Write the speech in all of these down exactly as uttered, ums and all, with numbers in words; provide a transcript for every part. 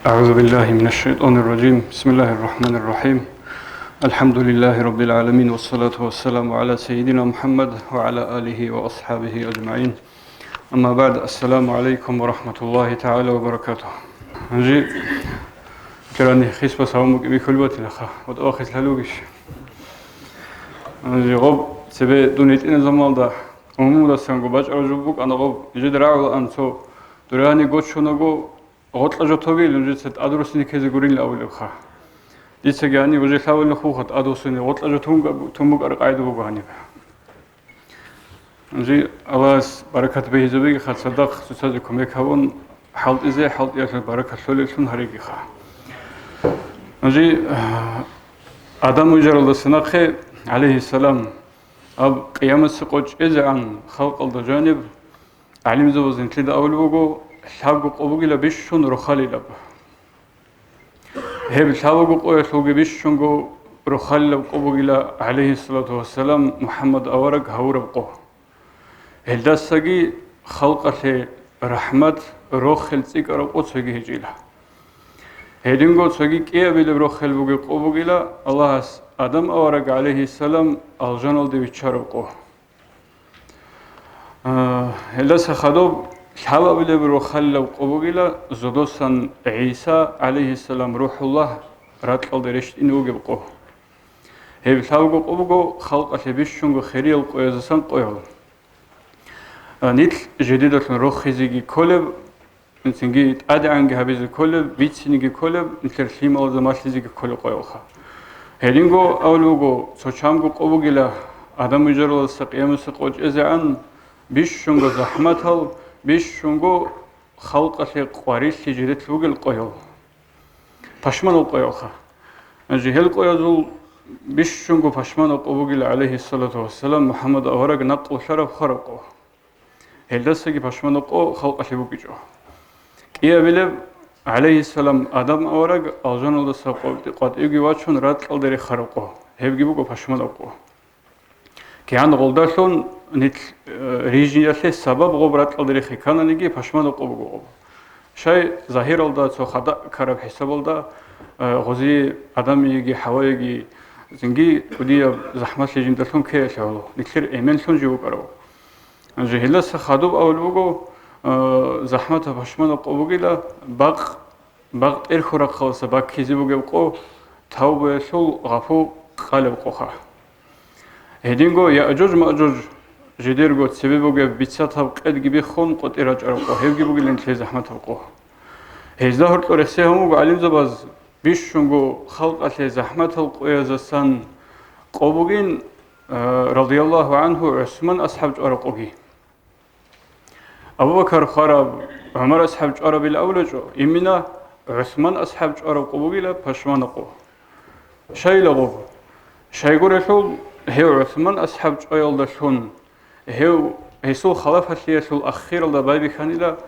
أعوذ بالله من الشيطان الرجيم. بسم الله الرحمن الرحيم. الحمد لله رب العالمين، والصلاة والسلام على سيدنا محمد وعلى آله وأصحابه أجمعين. أما بعد، السلام عليكم ورحمة الله تعالى وبركاته. Гьанже кирани хисба салам букӀи бихьулеб батилаха, ва тӀавахъис лъалугищ. Гьанже гъоб цебе дун гьитӀинаб заманалда умумудасанго бачӀараб жо букӀана гъоб, нижеда рагӀулаан цо дургьани гочунаго, гъоркьа жо тогейилан жица тӀадруссине ккезе гурин абулебха. Дицаги гьаниб уже лъабабилан хъуха тӀадвуссине, гъоркьа жо тунга-, тун букӀараб къагӀида буго гьаниб. Жи Аллагьас баракат бегьизабигиха, цадахъ цоцазе кумек гьабун, хӀалтӀизе, хӀалтӀиялъул баракат лъолеллъун гьаригиха. Жи, а, Адам вижаралдаса нахъе, гӀалайгьиссалам, аб къиямасеб къо чӀезегӀан халкъалда жаниб, ГӀалимзабаз нилъеда абулеб буго, лъабго къо бугила бищун рохалилаб. Гьеб лъабго къоялъулги бищунго рохалилаб къо бугила, гӀалайгьиссалату вассалам, МухӀаммад авараг гьавураб къо. Гьелдасаги халкъалъе рахӀмат, рохел цӀикӀкӀараб къо цоги гьечӀила. Гьединго цоги кӀиабилеб рохел бугеб къо бугила, Аллагьас Адам авараг, гӀалайгьиссалам, алжаналде виччараб къо. А, гьелдаса хадуб лъабабилеб рохалилаб къо бугила, зодосан ГӀиса, гӀалайгьиссалам, РухӀуллагь, ракьалде рещтӀине вугеб къо. Гьеб лъабго къо буго халкъалъе бищунго хириял къоязасан къоял. А, нилъ жидедалъун рохизеги кколеб, цинги тӀадегӀанги гьабизе кколеб, бицинеги кколеб, нилъер лъималазда малъизеги кколеб къоялха. Гьединго абулеб буго, цо чамго къо бугила, Адам вижаралдаса къиямасеб къо чӀезегӀан, бищунго захӀматал, бищунго халкъалъе къварилъи жидетлъи бугел къоял. Пашманал къоялха. Жи гьел къоязул бищунго пашманаб къо бугила, гӀалайгьиссалату вассалам, МухӀаммад авараг накълулъараб хвараб къо. Гьелдасаги пашманаб къо халкъалъе букӀичӀо. КӀиабилеб, гӀалайгьиссалам, Адам авараг алжаналдаса къватӀивги вачун ракьалде рехараб къо. Гьебги буго пашманаб къо. КигӀан гъолдалъун нилъ, э, рижиялъе сабаб гъоб ракьалде рехи ккананиги, пашманаб къо буго гъоб. Щай загьиралда цо хада ккараб хӀисабалда, э, гъозие Адамиеги ХӀаваеги цинги кӀудияб захӀмалъи жиндалъун ккеялъе гӀоло, нилъер эменлъун жив вукӀарав. Жагьиласа хадуб абулеб буго, э, захӀматаб пашманаб къо бугила, бакъ, бакъ тӀерхьурахъаласа баккизе бугеб къо, тавбаялъул гъапу къалеб къоха. Гьединго Яъжуж-Маъжуж жидерго цебе бугеб бицатаб къедги биххун къотӀи рачӀараб къо, гьебги бугилан нилъее захӀматаб къо. Гьезда гьоркьор рехсей гьабун буго гӀалимзабаз, бищунго халкъалъе захӀматал къоязасан къо бугин, э, радияллагьу гӀанху, ГӀусман асхӀаб чӀвараб къоги. Абу-Бакар хвараб, ГӀумар асхӀаб чӀварабил абулечӀо, имина ГӀусман асхӀаб чӀвараб къо бугила пашмана къо. Щайила гъоб? Щайгурелъул, гьев ГӀусман асхӀаб чӀваялдалъун, гьев, гьесул халафалъиялъул ахиралда байбихьанила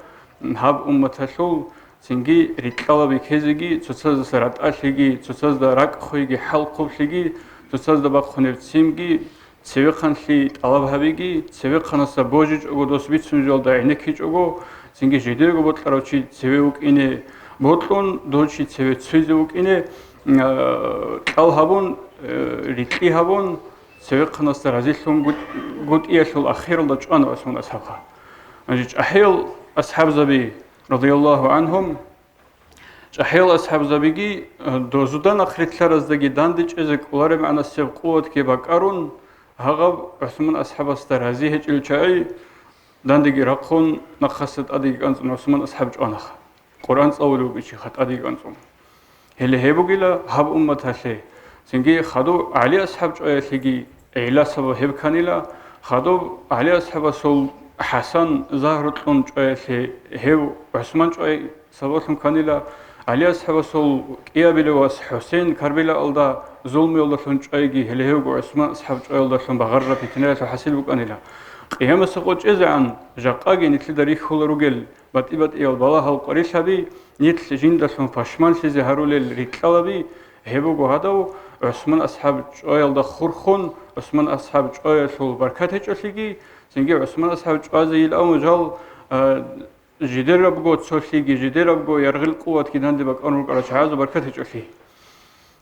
гьаб умматалъул цинги рикьалаби ккезеги, цоцаздаса ратӀалъиги, цоцазда ракӀ хвейги, хӀал хъублъиги, цоцазда бахъунеб ццинги, цевехъанлъи тӀалаб гьабиги, цевехъанасда божичӀого дос бицун жоялда гӀенеккичӀого, цинги жидерго бокьарав чи цеве вукӀине бокьун, дов чи цеве ццуйзе вукӀине, а, кьал гьабун, э, рикьи гьабун, цевехъанасда разилъун гут-, гутӀиялъул ахиралда чӀвана ГӀусман асхӀабха. Гьанже чӀахӀиял асхӀабзаби, радияллагьу гӀанхум, ЧӀахӀиял асхӀабзабиги, э, дозуда нахърилълъараздаги данде чӀезе кӀолареб магӀнасеб къуватги бакӀарун, гьагъаб ГӀусман асхӀабасда рази гьечӀел чагӀи дандеги рахъун, нахъаса тӀадеги кӀанцӀун ГӀусман асхӀаб чӀванаха. Къуръан цӀалулев вугев чиха тӀадеги кӀанцӀун. Гьеле гьеб бугила гьаб умматалъе. Цинги хадув ГӀали асхӀаб чӀваялъеги гӀилла сабаб гьеб кканила, хадув ГӀали асхӀабасул ХӀасан загьру кьун чӀваялъе гьев ГӀусман чӀвай сабаблъун кканила, ГӀали асхӀабасул кӀиабилев вас ХӀусейн Карбилаалда зулмуялдалъун чӀвайги, гьеле гьевго ГӀусман асхӀаб чӀваялдалъун багъарра питнаялъул хӀасил букӀанила. Къиямасеб къо чӀезегӀан жакъаги нилъеда рихьула ругел батӀи-батӀиял балагьал къварилъаби, нилъ жиндалъун пашманлъизе гьарулел рикьалаби, гьеб буго гьадав ГӀусман асхӀаб чӀваялда хурхун, ГӀусман асхӀаб чӀваялъул баркат гьечӀолъиги, цинги ГӀусман асхӀаб чӀвазе ил авун жал, а, жидерабго цолъиги, жидерабго яргъил къуватги данде бакӀарун рукӀарал чагӀазул баркат гьечӀолъи.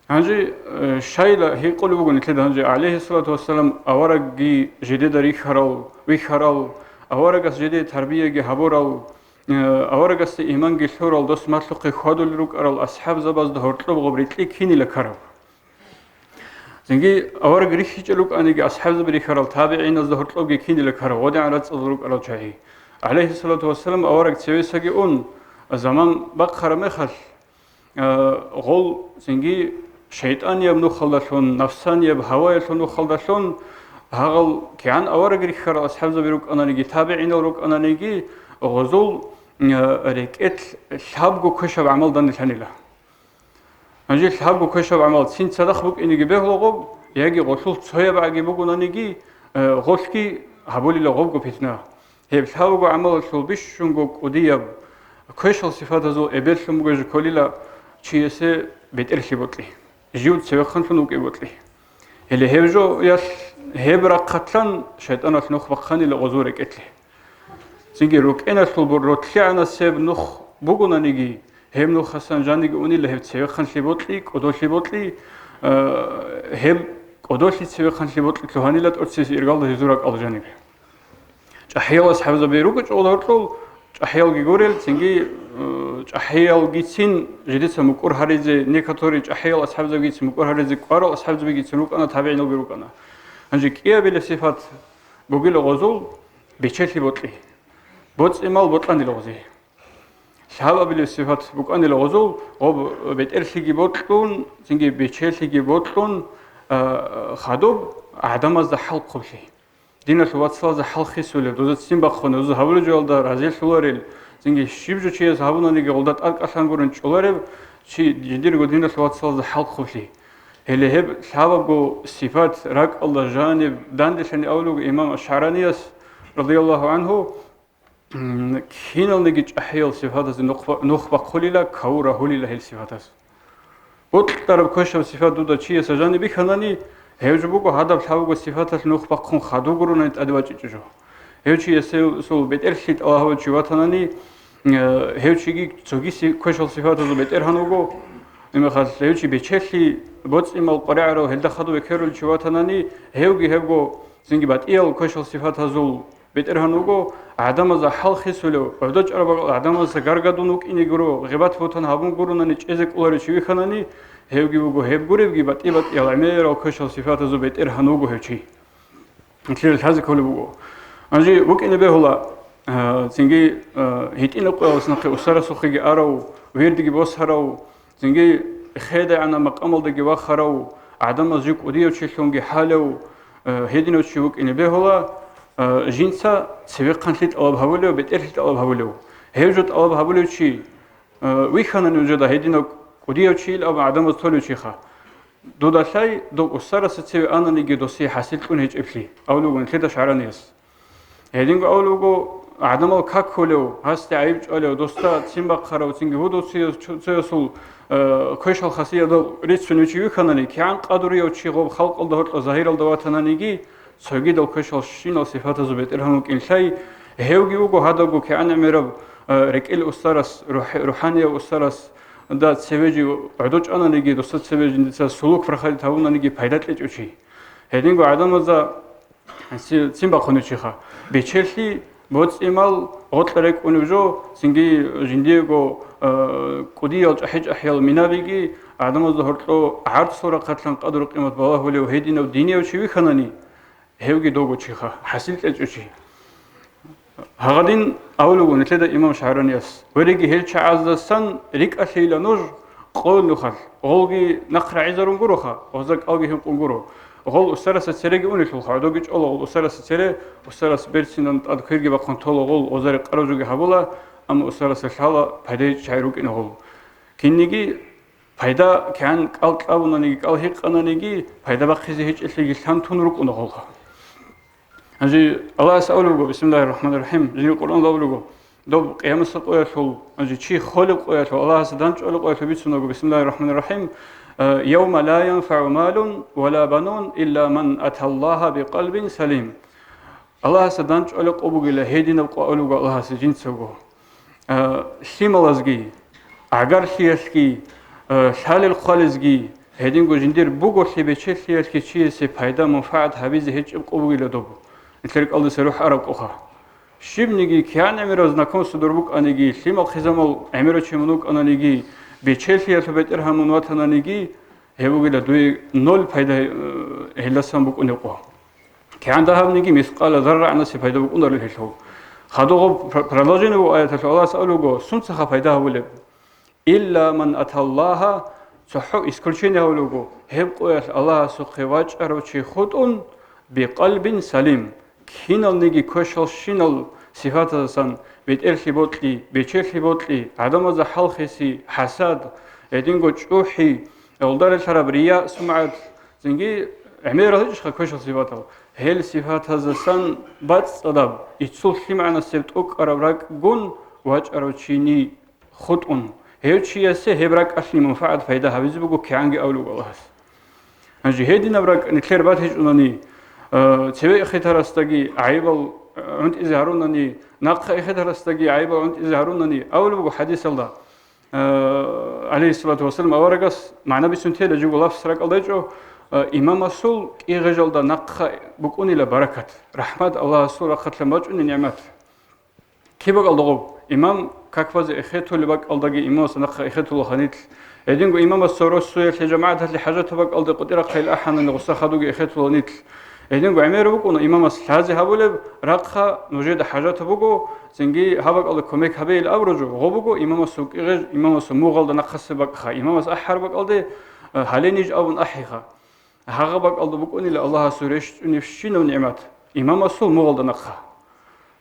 Гьанже, э, щайила гьикъулеб буго нилъеда гьанже, гӀалайгьиссалату вассалам, аварагги жидеда рихьарал, вихьарал, аварагас жидее тарбияги гьабурал, э, аварагасда иманги лъурал, дос малъухъе хьвадулел рукӀарал асхӀабзабазда гьоркьоб гъоб рикьи кинила ккараб? Цинги авараг рихьичӀел рукӀаниги, асхӀабзаби рихьарал табигӀиназда гьоркьобги кинила ккараб, гъодигӀан рацӀцӀалъ рукӀарал чагӀи? ГӀалайгьиссалату вассалам, авараг цевесаги ун, заман бахъараб мехалъ, а, гъол цинги шайтӀанияб нухалдалъун, нафсанияб гьаваялъул нухалдалъун, гьагъал кигӀан авараг рихьарал асхӀабзаби рукӀананиги, табигӀинал рукӀананиги, гъозул, а, рекӀелъ лъабго квешаб гӀамал данделъанила. Гьанже лъабго квешаб гӀамал цин цадахъ букӀинеги бегьула гъоб, яги гъолъул цояб гӀаги бугонаниги, э, гъолъги гьабулила гъобго питна. Гьеб лъабго гӀамалалъул бищунго кӀудияб квешал сифатазул эбеллъун бугеб жо кколила чиясе бетӀерлъи бокьи, жив цевехъанлъун вукӀи бокьи. Гьеле гьеб жоялъ, гьеб рахъалъан шайтӀаналъ нух бахъанила гъозул рекӀелъе. Цинги рукӀиналъул бур-, ротлъигӀанасеб нух бугонаниги, гьеб нухасан жаниги унила гьеб цевехъанлъи бокьи, кӀодолъи бокьи, э, гьеб кӀодолъи цевехъанлъи бокьи лъугьанила тӀоцебесеб иргалда гьезул ракӀалда жаниб. ЧӀахӀиял асхӀабзаби руго чӀолоркьул, чӀахӀиялги гурел, цинги, э, чӀахӀиялгицин жидеца мукӀур гьаризе, некоторые чӀахӀиял асхӀабзабигицин мукӀур гьаризе кӀварал асхӀабзабигицин рукӀана, табигӀиналги рукӀана. Гьанже кӀиабилеб сифат бугила гъозул бечелъи бокьи, боцӀи-мал бокьанила гъозе. Лъабабилеб сифат букӀанила гъозул, гъоб бетӀерлъиги бокьун, цинги бечелъиги бокьун, а, хадуб гӀадамазда хӀалхъублъи. Диналъул вацалазда хӀалхисулеб, доза ццин бахъун, доза гьабулеб жоялда разилъуларел, цинги щиб жо чияс гьабунаниги гъолда тӀадкӀалъан гурин чӀолареб чи жиндирго диналъул вацалазда хӀалхъублъи. Гьеле гьеб лъабабго сифат ракӀалда жаниб данделъани абулеб буго имам аш-ШагӀранияс, радияллагьу гӀангьу, м, киналниги чӀахӀиял сифатазе нух ба-, нух бахъулила, каву рагьулила гьел сифатаз. Бокьараб квешаб сифат дуда чиясе жаниб бихьанани, гьев жо буго гьадаб лъабго сифаталъ нух бахъун хадув гуронани тӀаде вачӀичӀо жо. Гьев чиясул бетӀерлъи тӀалаб гьабулев чи ватанани, э, гьев чиги цоги си-, квешал сифатазул бетӀергьан вуго. Имахал гьев чи бечелъи, боцӀи-мал къваригӀарав, гьелда хадув векерулев чи ватанани, гьевги гьебго цинги батӀиял квешал сифатазул бетӀергьан вуго, гӀадамазда хӀалхисулев, гӀодов чӀараб бакӀал гӀадамазда гаргадун вукӀине гуро, гъибат-бугьтан гьабун гуронани чӀезе кӀоларев чи вихьанани, гьевги вуго гьеб гуребги батӀи-батӀиял гӀемерал квешал сифатазул бетӀергьан вуго гьев чи. Нилъеда лъазе кколеб буго. Гьанже букӀине бегьула, а, цинги, а, гьитӀинаб къоялъ нахъе устарасухъеги арав, вирдиги босарав, цинги хӀедегӀанаб макъамалдаги вахарав, гӀадамаз жив кӀудияв чилъунги хӀалев, э, гьединав чи вукӀине бегьула, э, жинца цевехъанлъи тӀалаб гьабулев, бетӀерлъи тӀалаб гьабулев. Гьев жо тӀалаб гьабулев чи, э, вихьанани нужеда гьединав кӀудияв чийил абун гӀадамаз толев чиха. Дуда лъай, доб устарасе цеве ананиги досие хӀасил кьун гьечӀеблъи, абулеб буго нилъеда ШагӀранияс. Гьединго абулеб буго, гӀадамал какулев, гьасде гӀайиб чӀвалев, досда ццин бахъарав, цинги гьудул цояс-, цоясул, э, квешал хасиятал рицунев чи вихьанани, кигӀан къадурияв чи гъоб халкъалда гьоркьоб загьиралда ватананиги, цогидал квешал щинал сифатазул бетӀергьан вукӀин лъай, гьевги вуго гьадабго кигӀан гӀемераб, э, рекӀел устарас, рухӀ-, рухӀанияв устарасда цеве жив гӀодов чӀананиги, досда цеве жиндица сулук-пархадид гьабунаниги пайда кьечӀев чи. Гьединго гӀадамазда Ци-, ццин бахъунев чиха. Бечелъи, боцӀи-мал, гъоркье рекӀунев жо, цинги жиндиего, э, кӀудиял чӀахӀи-чӀахӀиял минабиги, гӀадамазда гьоркьо гӀарцул рахъалъан къадру-къимат балагьулев гьединав динияв чи вихьанани, гьевги довго чиха, хӀасил кьечӀев чи. Гьагъадин абулеб буго нилъеда имам ШагӀранияс: «Вереги гьел чагӀаздасан рикӀкӀалъейила нуж, къоялъухъ гъолги нахъ рагӀизарун гуроха, гъоза кӀалги хӀинкъун гуро. Гъол устараса цереги унелъулха, гӀодоги чӀола гъол устараса цере, устарас берцинан тӀад кверги бахъун тола гъол, гъоза рекъараб жоги гьабула, амма устараса лъала пайда гьечӀеб чагӀи рукӀина гъол». Кинниги пайда, кигӀан кӀал кьабунаниги, кӀал гьикъананиги, пайда бахъизе гьечӀелъиги лъан тун рукӀуна гъолха. Гьанже Аллагьас абулеб буго, бисмиллагьир рахӀманир рахӀим, жиндир Къуръанда абулеб буго, доб къиямасеб къоялъул, гьанже чи холеб къоялъул, Аллагьасда дандчӀвалеб къоялъул бицунеб буго, бисмиллагьир рахӀманир рахӀим, э, «Явма ла янфагӀу малун ва ла банун илла ман аталлагьа бикъалбин салим». Аллагьасда дандчӀвалеб къо бугила, гьединаб къо абулеб буго Аллагьас жинцаго. Э, лъималазги, гӀагарлъиялъги, э, лъалел хъвалезги, гьединго жиндир буголъи бечелъиялъги чиясе пайда-мунфагӀат гьабизе гьечӀеб къо бугила доб, нилъер кӀалдиса рухӀ араб къоха. Щибниги кигӀан гӀемерав знакомство дур букӀаниги, лъимал-хъизамал гӀемерав чи мун вукӀананиги, бечелъиялъул бетӀергьан мун ватананиги, гьеб бугила дуе ноль пайда, э, гьелдасан букӀунеб къо. КигӀан дагьабниги мискъала заррагӀанасе пайда букӀунарел гьелъул. Хадугъаб пр-, продолжение буго аяталъул, Аллагьас абулего, сунцаха пайда гьабулеб? «Илла ман аталлагьа», цохӀо исключение гьавулего, гьеб къоялъ Аллагьасухъе вачӀарав чи хутӀун, «бикъалбин салим», киналниги квешалщинал сифатаздасан, бетӀерлъи бокьи, бечелъи бокьи, гӀадамазда хӀалхиси, хӀасад, гьединго чӀухӀи, гьелда релълъараб рия, сумгӀат, цинги гӀемерал гьечӀищха квешал сифатал, гьел сифатаздасан бацӀцӀадаб, иццул лъимагӀанасеб тӀокӀкӀараб ракӀгун вачӀарав чини хутӀун, гьев чиясе гьеб ракӀалъе мунфагӀат пайда гьабизе буго кигӀанги абулеб Аллагьас. Гьанже гьединаб ракӀ нилъер батичӀунани, э, цеве эхетарасдаги гӀайибал, э, гӀунтӀизе гьарунани, нахъа эхетарасдаги гӀайибал гӀунтӀизе гьарунани абулеб буго хӀадисалда, э, гӀалейхиссалату вассалам, аварагас магӀна бицун тела жиго лафс ракӀалдайчӀо, э, имамасул кӀигъежалда нахъа букӀунила баракат, рахӀмат, Аллагьасул рахъалъан бачӀунеб нигӀмат. Киб бакӀалда гъоб? Имам какбазе эхетулеб бакӀалдаги имамасда нахъа эхетулаха нилъ. Гьединго имамас цо росуялъе жамагӀаталъе хӀажатаб бакӀалде къотӀи рахъайил ахӀанани гъуса хадуги эхетула нилъ. Гьединго гӀемер букӀуна имамас лъазе гьабулеб рахъа нужеда хӀажатаб буго, цинги гьаб бакӀалда кумек гьабейил абураб жо, гъо буго имамасул кӀигъеж, имамасул мугъалда нахъасе бакӀха, имамас ахӀар бакӀалде, э, гьале ниж абун ахӀиха. Гьагъа бакӀалда букӀунила Аллагьасул рещтӀунебщинаб нигӀмат, имамасул мугъалда нахъа.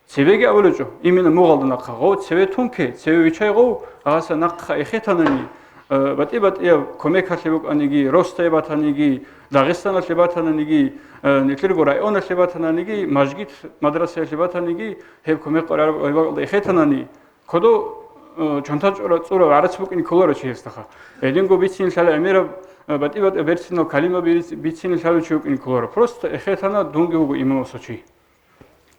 Цебеги абулечӀо, имина мугъалда нахъа, гъов цеве тунке, цеве вичай гъов, гьаса нахъа эхетанани, э, батӀи-батӀияб кумекалъе букӀаниги, росдае батаниги, Дагъистаналъе батананиги, э, нилъерго районалъе батананиги, мажгит, мадрасаялъе батаниги, гьеб кумек къваригӀараб бакӀалда эхетанани, кодо, э, чонта чӀура-, цӀура гӀарац букӀине кколаро чи гьесдаха. Гьединго бицинлъала гӀемераб, э, батӀи-батӀи берцинал калима бириц-, бицинлъала чи вукӀине кколаро. Просто эхетана, дунги вуго имамасул чи.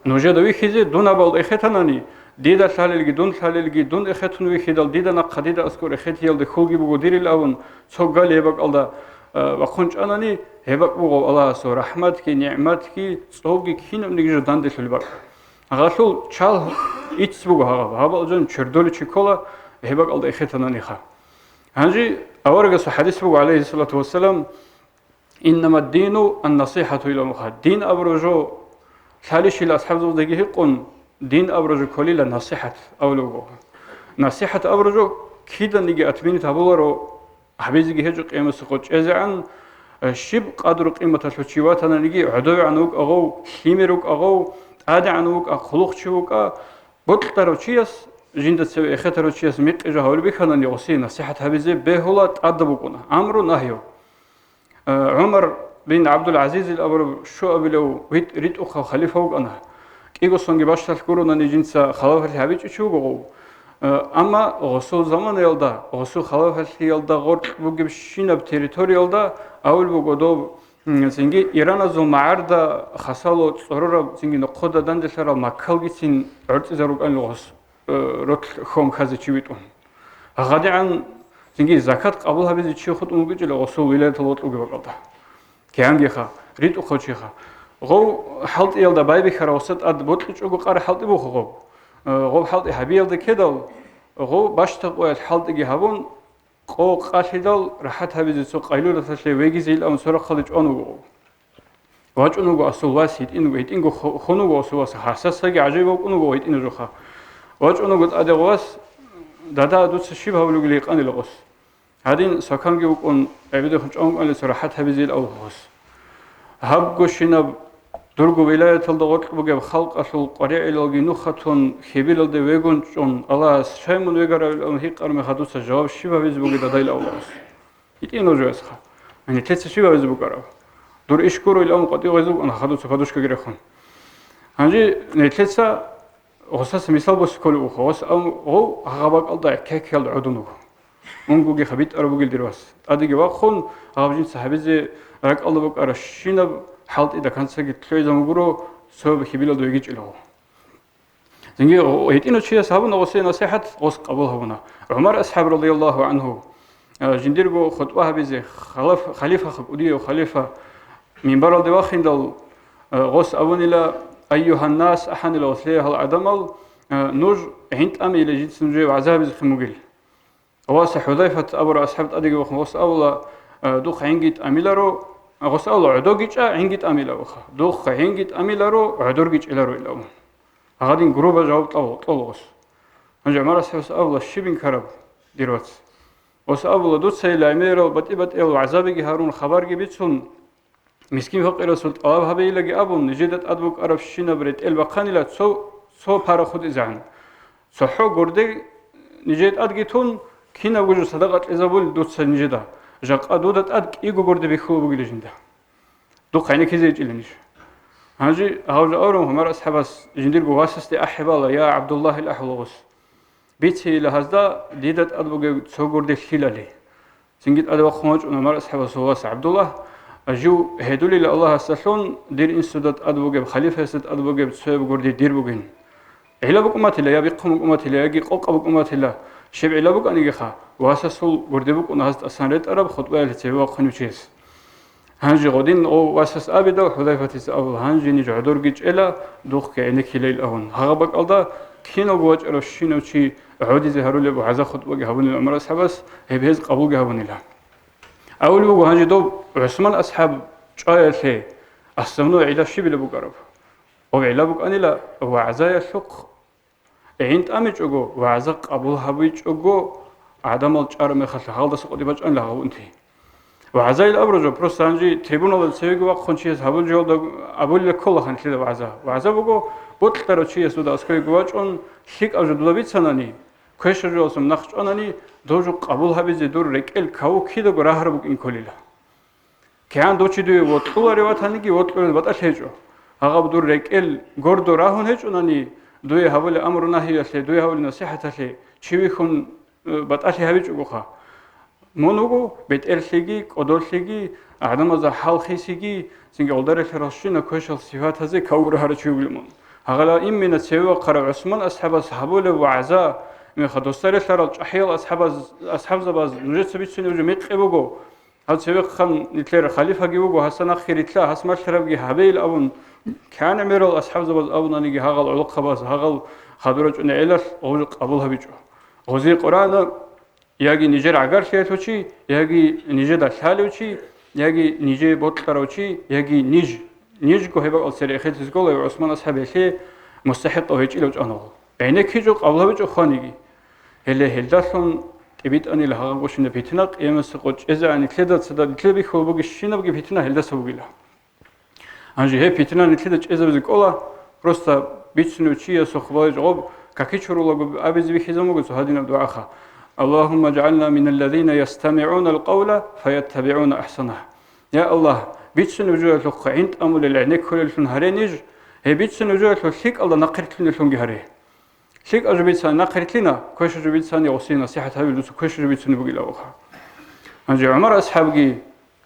Нужеда вихьизе, дун абал эхетанани, дида лъалелги, дун лъалелги, дун эхетун вихьидал, дида нахъа, дида аскӀор эхетиялде хьулги буго дирил абун, цо гали гьеб бакӀалда, э, вахъун чӀанани, гьеб бакӀ буго Аллагьасул рахӀматги, нигӀматги, цӀолги кинабниги жо данделъулеб бакӀ. Гьалъул чал ицц буго гьаб, гьабал жан чердоличи ккола, гьеб бакӀалда эхетананиха. Гьанже аварагасул хӀадис буго, гӀалайгьиссалату вассалам, «Иннама дину ан-насихӀату», илан буго. Дин абураб жо лъалищила асхӀабзабаздаги гьикъун, дин абураб жо кколила насихӀат абулеб буго. НасихӀат абураб жо киданиги отменить гьабуларо, гьабизеги гьечӀо къиямасеб къо чӀезегӀан, э, щиб къадру-къиматалъул чи ватананиги, гӀодовегӀан вукӀа гъов, лъимер вукӀа гъов, тӀадегӀан вукӀа, хъулухъчи вукӀа, бокьарав чияс, жинда цеве эхетарав чияс мекъи жо гьавулеб бихьанани, гъосие насихӀат гьабизе бегьула тӀадаб букӀуна, амру-нагью. Э, ГӀумар бин ГӀабдул-ГӀазизил абураб щуабилев вит-, ритӀухъав халифа вукӀана. КӀиго сонги бащдалъ гуронани жинца халафалъи гьабичӀев чи вуго гъов. Э, амма гъосул заманаялда, гъосул халафалъиялда гъоркь бугебщинаб территориялда, авул буго доб, м, цинги ираназул магӀарда хасало цӀорораб, цинги нохъода данделъарал Маккалгицин гӀорцӀизарукӀанил гъос, э, ролъ хьон хьазе чи витӀун. ГъадигӀан цинги закат къабул гьабизе чи хутӀун вугичӀила гъосул вилаятал гъоркь бугеб бакӀалда. КигӀангиха, ритӀухъав чиха. Гъов хӀалтӀиялда байбихьарав гъоса тӀад бокьичӀого къара хӀалтӀи буго гъоб. Э, гъоб хӀалтӀи гьабиялда ккедал, гъов бащдаб къоялъ хӀалтӀиги гьабун, къо къалъидал, рахӀат гьабизе цо къайлулаталъе вегизейилан цо рахъалде чӀван вуго гъов. ВачӀун вуго асул вас, гьитӀин вуго, гьитӀинго хо-, хун вуго асул вас, гьасасаги гӀажаиб вукӀун вуго гьитӀинаб жоха. ВачӀун вуго тӀаде гъов вас, дада, дуца щиб гьавулугел гьикъанила гъос. Гьадин саканги вукӀун, гӀебедехун чӀван вукӀанилан цо рахӀат гьабизейилан гъос. Гьабгощинаб дурго вилаяталда гъоркь бугеб халкъалъул къваригӀелалги нухатун, хьибилалде вегун чӀун, Аллагьас щай мун вегарав илан гьикъараб мехалъ дуца жаваб щиб гьабизе бугеб дадайилан гъос. ГьитӀинав жоясха. Гьанже нилъеца щиб гьабизе букӀараб? Дур иш гуро илан къватӀив гъезе букӀана хадуца подушкаги рехун. Гьанже нилъеца гъосаса мисал босе кколеб буго, гъос ам-, гъов гьагъа бакӀалда кеккиялда гӀодун вуго. Унгоги хабитӀараб бугел дир вас. ТӀадеги вахъун, гьаб жинца гьабизе ракӀалда букӀарабщинаб хӀалтӀи даканцаги лъугӀизабун гуро, цо хьибилалда вегичӀила гъов. Цинги гьитӀинав чияс гьабуна гъосие насихӀат, гъос къабул гьабуна. ГӀумар асхӀаб радияллагьу гӀангьу, а, жиндирго хутӀба гьабизе, халиф-, халифа, кӀудияв халифа минбаралде вахиндал, а, гъос абунила: «Айюгьаннас», ахӀанила гъослъе гьал гӀадамал, а, «нуж гӀинтӀамила, жинца нужее вагӀза гьабизехъин бугил». Ва ас ХӀузайфат абурав асхӀаб тӀадеги вахун, гъос абула, а, духъ гӀинги тӀамиларо, гъос абула, гӀодорги чӀа, гӀинги тӀамилароха. Духъ гӀинги тӀамиларо, гӀодорги чӀеларо илан. Гьадин грубо жаваб кьола, кьола гъос. Гьанже ГӀумар асхӀабас абула: «Щиб инкараб, дир вац?» Гъос абула: «Дуцайила гӀемерал батӀи-батӀиял вагӀзабиги гьарун, хабарги бицун, мискин-факъирасул тӀалаб гьабейилаги абун, нижеда тӀад букӀарабщинаб ретӀел бахъанила цо, цо пара хутӀизегӀан. ЦохӀо гурде нижее тӀадги тун, кинабго жо садакъа кьезабулел дуца нижеда, жакъа дуда тӀад кӀиго гурде бихьулеб бугила жинда. Духъ гӀенеккизе гьечӀила ниж». Гьанже гьав жо абураб ГӀумар асхӀабас жиндирго васасде ахӀи бала: «Я ГӀабдуллагь, ахӀула гъос, бицейила гьазда дида тӀад бугеб цо гурде лъилали». Цинги тӀаде вахъун вачӀуна ГӀумар асхӀабасул вас ГӀабдуллагь: «Жив гьедулила Аллагьасдалъун, дир инсуда тӀад бугеб, халифасда тӀад бугеб цояб гурде дир бугин. ГӀила букӀуматила, я бихъун букӀуматила, яги къокъа букӀуматила, щиб гӀила букӀанигиха, васасул гурде букӀуна гьаз тӀасан ретӀараб хутӀбаялъе цеве вахъунев чияс». Гьанже гъодин гъов васас абидал, ХӀузайфатица абула: «Гьанже ниж гӀодорги чӀела, духъги гӀенеккилейил», – абун. Гьагъаб бакӀалда киналго вачӀарав щинав чи гӀодизе гьарулеб вагӀза-хутӀбаги гьабунила ГӀумар асхӀабас, гьеб гьез къабулги гьабунила. Абулеб буго, гьанже доб ГӀусман асхӀаб чӀваялъе основной гӀилла щибила букӀараб? Гъоб гӀилла букӀанила вагӀзаялъухъ гӀин тӀамичӀого, вагӀза къабул гьабичӀого, гӀадамал чӀараб мехалъ гьалдаса къотӀи бачӀанила гьаб унти. ВагӀзайил абураб жо, просто гьанже трибуналда цевеги вахъун чияс гьабул жоялда абулила ккола нилъеда вагӀза. ВагӀза буго, бокьарав чияс дуда аскӀовеги вачӀун, лъикӀаб жо дуда бицанани, квешаб жоялдаса нахъ чӀванани, дов жо къабул гьабизе дур рекӀел каву кидаго рагьараб букӀин кколила. КигӀан дов чи дуе вокьуларев ватаниги, вокьуларев батӀалъи гьечӀо. Гьагъаб дур рекӀел гордо рагьун гьечӀонани, дуе гьабулеб амру-нагьиялъе, дуе гьабулеб насихӀаталъе чи вихьун, э, батӀалъи гьабичӀогоха. Мун вуго бетӀерлъиги, кӀодолъиги, гӀадамазда хӀалхисиги, цинги гъолдарелъаралщина квешал сифатазе каву рагьарав чи вугилан мун. Гьагъала иммина цеве вахъарав ГӀусман асхӀабас гьабулеб вагӀза, меха досарелъарал чӀахӀиял асхӀабаз, асхӀабзабаз нужеца бицунеб жо мекъи буго. Гьав цевехъан нилъер халифаги вуго, гьасда нахъе рилълъа, гьас малъарабги гьабейил абун, кигӀан гӀемерал асхӀабзабаз абунаниги, гьагъал гӀолохъабаз, гьагъал хадур рачӀунел гӀелалъ гъов жо къабул гьабичӀо. Гъозе Къуръана яги нижер гӀагарлъиялъув чи, яги нижеда лъалев чи, яги нижее бокьарав чи, яги ниж, нижго гьеб бакӀал цере эхетизе ккола ГӀусман асхӀаб гьелъие мустахӀикъав гьечӀилав чӀван гъов. ГӀенеккичӀо, къабул гьабичӀо хваниги. Гьеле гьелдалъун тӀибитӀанила гьагъаб гощинаб питна, къиямасеб къо чӀезегӀан нилъеда цадахъ нилъее бихьулеб бугебщинабги питна гьелдаса бугила. Гьанже гьеб питна нилъеда чӀезабизе ккола, просто бицунев чиясухъ балагьичӀого каки чурулаго абизе бихьизабун буго цо гьадинаб дугӀаха: «Аллагьумма жгӀална миналлазина ястамигӀунал къавла фаяттабигӀуна ахӀсанагь». Я Аллагь, бицунев жоялъухъ гӀин тӀамулел, гӀенеккулеллъун гьаре ниж, гьеб бицунев жоялъухъ лъикӀалда нахърилълъунеллъунги гьаре. ЛъикӀаб жо бицани нахърилълъина, квешаб жо бицани гъосие насихӀат гьабил дуца квешаб жо бицунеб бугилан абуха. Гьанже ГӀумар асхӀабги,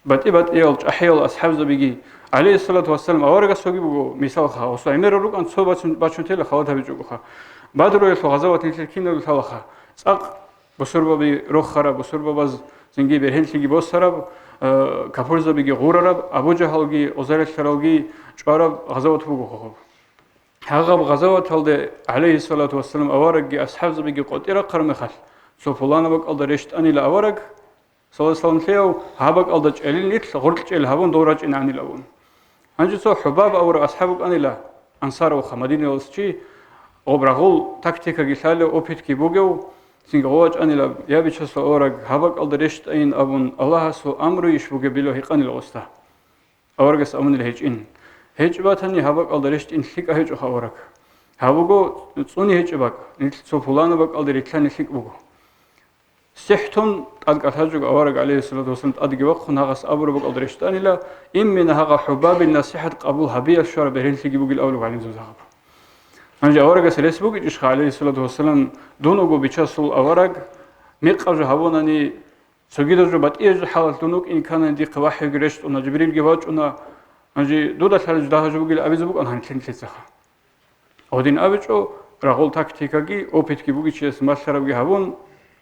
батӀи-батӀиял чӀахӀиял асхӀабзабиги, гӀалейхиссалату вассалам, аварагасулги буго мисалха, гъосул гӀемерал рукӀан цо бачун-, бачунтела халат гьабичӀогоха. Бадруялъул гъазават нилъер кинаб лъалаха? ЦӀакъ бусурбаби рохараб, бусурбабаз цинги бергьенлъиги босараб, э, капурзабиги гъурараб, Абу Жагьалги, гъозарелъаралги чӀвараб гъазават буго гъоб. Гьагъаб гъазаваталде гӀалейхиссалату вассалам аварагги асхӀабзабиги къотӀи рахъараб мехалъ, цо пуланаб бакӀалда рещтӀанила авараг, саллаллагьу гӀалайгьи вассаллам, гьав гьаб бакӀалда чӀелин нилъ гъоркь чӀел гьабун дов рачӀинегӀанила абун. Гьанже цо ХӀубаб авараг асхӀаб вукӀанила, ансаравха, Мадинаялъ чи, гъоб рагъул тактикаги лъалев, опытги бугев, цинги гъов вачӀанила, я Бичасул авараг, гьаб бакӀалда рещтӀайин абун, Аллагьасул амруйищ бугебилан гьикъанила гъосда. Аварагас абунила гьечӀин. ГьечӀеб батани, гьаб бакӀалда рещтӀин лъикӀаб гьечӀоха авараг. Гьаб буго цӀуне гьечӀеб бакӀ, нилъ цо пуланаб бакӀалде рилълъани лъикӀ буго. СихӀтун тӀад кӀалъачӀого авараг, гӀалейхиссалату вассалам, тӀадги вахъун гьагъас абураб бакӀалда рещтӀанила, иммина гьагъа ХӀубабил насихӀат къабул гьабиялъ щвараб бергьенлъиги бугил абулеб гӀалимзабаз гьаб. Гьанже аварагас рес бугичӀищха, гӀалейхиссалату вассалам, дун вуго Бичасул авараг, мекъаб жо гьабунани, цогидаб жо батӀияб жо хӀалалъ дун вукӀин кканани дихъе вахӀиги рещтӀуна, Жибрилги вачӀуна, гьанже дуда лъалеб жо дагьаб жо бугилан абизе букӀан гьанилъ нилъецаха. Гьодин абичӀо, рагъул тактикаги, опытги бугичияс малъарабги гьабун,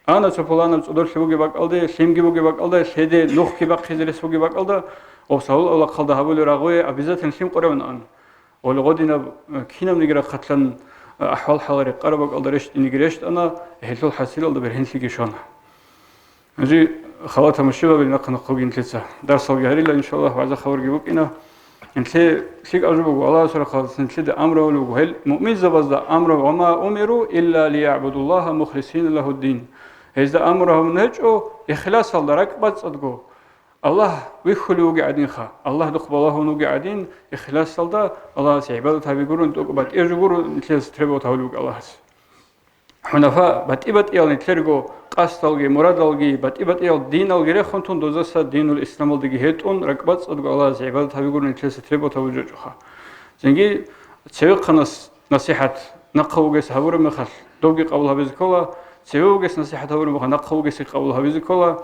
ана цо пуланаб цӀодорлъи бугеб бакӀалде, лъимги бугеб бакӀалда, лъеде нухги бахъизе рес бугеб бакӀалда, гъоб Саул авлахъалда гьабулел рагъуе обязательно лъим къореван ан. Гъоле гъодинаб, э, кинабниги рахъалъан, э, ахӀвал-хӀалал рекъараб бакӀалда рещтӀинеги рещтӀана, гьелъул хӀасилалда бергьенлъиги щвана. Гьанже халатаб мушибабилин нахъа-нахъ бугин нилъеца. Дарсалги гьарила, иншаллагь, вагӀза-хабарги букӀина. Нилъе лъикӀаб жо буго, Аллагьасул рахъалдасан нилъеда амру гьабулеб буго. Гьел муъминзабазда амру: «Ва ма умиру илля лиягӀбудуллагьа мухлисина лагьуддин». Гьезда амру гьабун гьечӀо, ихласалда, ракӀбацӀцӀадго. Аллагь вихьулев вугев гӀадинха, Аллагь духъ балагьун вугев гӀадин, ихласалда Аллагьасе гӀибадат гьаби гурун, тӀокӀ батӀияб жо гурун, нилъеца требовать гьабулеб буго Аллагьас. ХӀунафа, батӀи-батӀиял нилъерго къасдалги, мурадалги, батӀи-батӀиял диналги рехун тун, дозаса динул исламалдаги гьетӀун, ракӀбацӀцӀадго Аллагьасе гӀибадат гьаби гурун нилъеца требовать гьабулеб жо чӀоха. Цинги цевехъанас насихӀат нахъа вугес гьабураб мехалъ, добги къабул гьабизе ккола, цеве вугес насихӀат гьабураб мехалъ, нахъа вугесги къабул гьабизе ккола.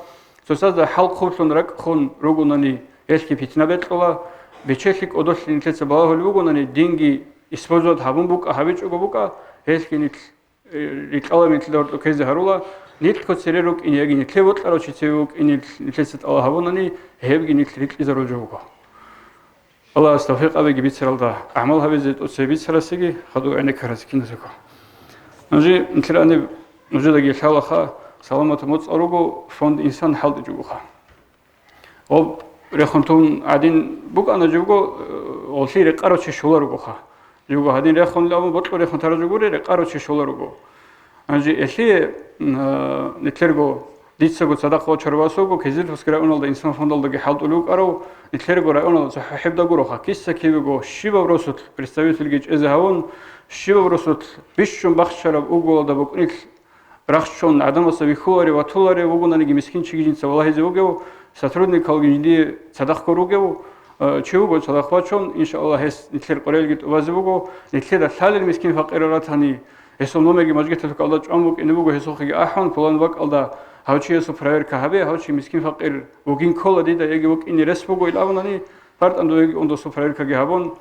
Цоцазда хӀалхъублъун ракӀ хун ругонани, гьелъги питна бекьула, бечелъи кӀодолъи нилъеца балагьулеб бугонани, динги использовать гьабун букӀа, гьабичӀого букӀа, гьелъги нилъ, э, рикьалаб нилъеда гьоркьоб ккезе гьарула, нилъго цере рукӀине яги нилъее бокьарав чи цеве вукӀине нилъеца тӀалаб гьабунани, гьебги нилъ рикьизарулеб жо буго. Аллагьас тавфикъ гьабеги бицаралда гӀамал гьабизе, тӀоцебе бицарасеги, хадув гӀенеккарасе киназего. Нужи нилъер гьаниб нужедаги лъалаха, саламатаб моцӀал руго, фонд Инсан хӀалтӀичӀогоха. Гъоб рехун тун гӀадин букӀана живго, э, гъолъие рекъарав чи щоларугоха. Живго гьадин рехунилан абун бокьун рехун тарав жо гури, рекъарав чи щоларуго. Гьанже гьелъие, м, а, нилъерго дицаго цадахъ вачарав вас вуго, Кизилюртовский районалда Инсан фондалдаги хӀалтӀулев вукӀарав, нилъерго районалда цохӀо-хӀеб дагураха, киса-кибего щибаб росулъ представительги чӀезе гьавун, щибаб росулъ бищун бахчараб уголалда букӀунилъ рахчун гӀадамасда вихьуларев, ватуларев вугонаниги, мискин чиги жинца валагьизе вугев, сотрудникалги жиндие цадахъго ругев, э, чи вуго цадахъ вачун, иншааллагь, гьес нилъер къорелги тӀубазе буго, нилъеда лъалел мискин-факъирал ратани, гьесул номерги мажгиталъукалда чӀван букӀине буго, гьесухъеги ахӀун, пулан бакӀалда гьав чиясул проверка гьабе, гьав чи мискин-факъир вугин ккола дида, яги вукӀине рес буго ил абунани, партан дуеги ундусул проверкаги гьабун,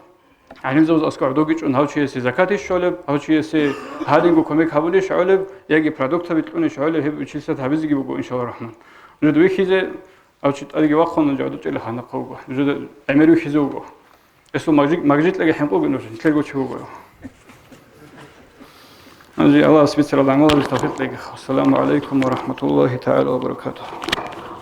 гӀалимзабаз аскӀов гӀодовги чӀун гьав чиясе закат щолеб, гьав чиясе гьадинго кумек гьабулищ гӀолеб, яги продуктаби кьунищ гӀолеб, гьеб учительствоялъ гьабизеги буго, иншалла рахман. Нужеда вихьизе, гьав чи тӀадеги вахъун, нуж гӀодов чӀела гьанахъа вуго. Нужеда гӀемер вихьизе вуго. Эсул магжи-, магжитӀаги хӀинкъуги нуж, нилъерго чи вуго. Гьанже Аллагьас бицарал гӀамал гьабизе тавфикъ кьеги. Ассаламу гӀалайкум ва рахматуллагьи тагӀала ва баракатугьу.